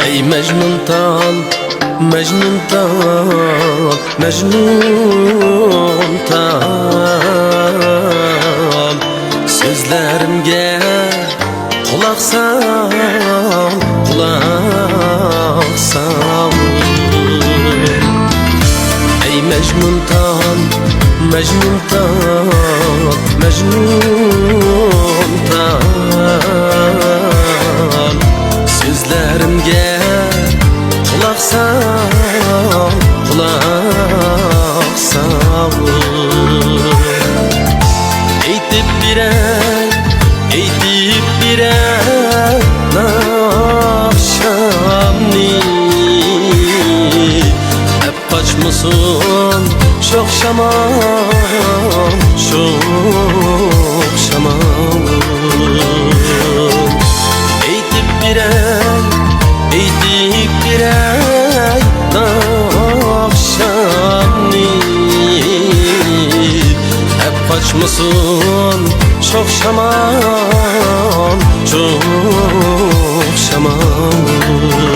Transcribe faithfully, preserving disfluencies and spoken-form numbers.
ئەي مەجنۇنتال، مەجنۇنتال، مەجنۇنتال، سۆزلىرىمگە قۇلاق سال، قۇلاق سال. ئەي مەجنۇنتال، مەجنۇنتال، مەجنۇنتال، سۆزلىرىمگە قۇلاق سال، قۇلاق سال. ئېيتىپ بېرەي، ئېيتىپ بېرەي ناخشامنى. قاچمىسۇن شوخ شامال، شوخ شامال. ئېيتىپ بېرەي، ئېيتىپ بېرەي ناخشامنى. ئەپ قاچمىسۇن شوخ شامال، شوخ شامال.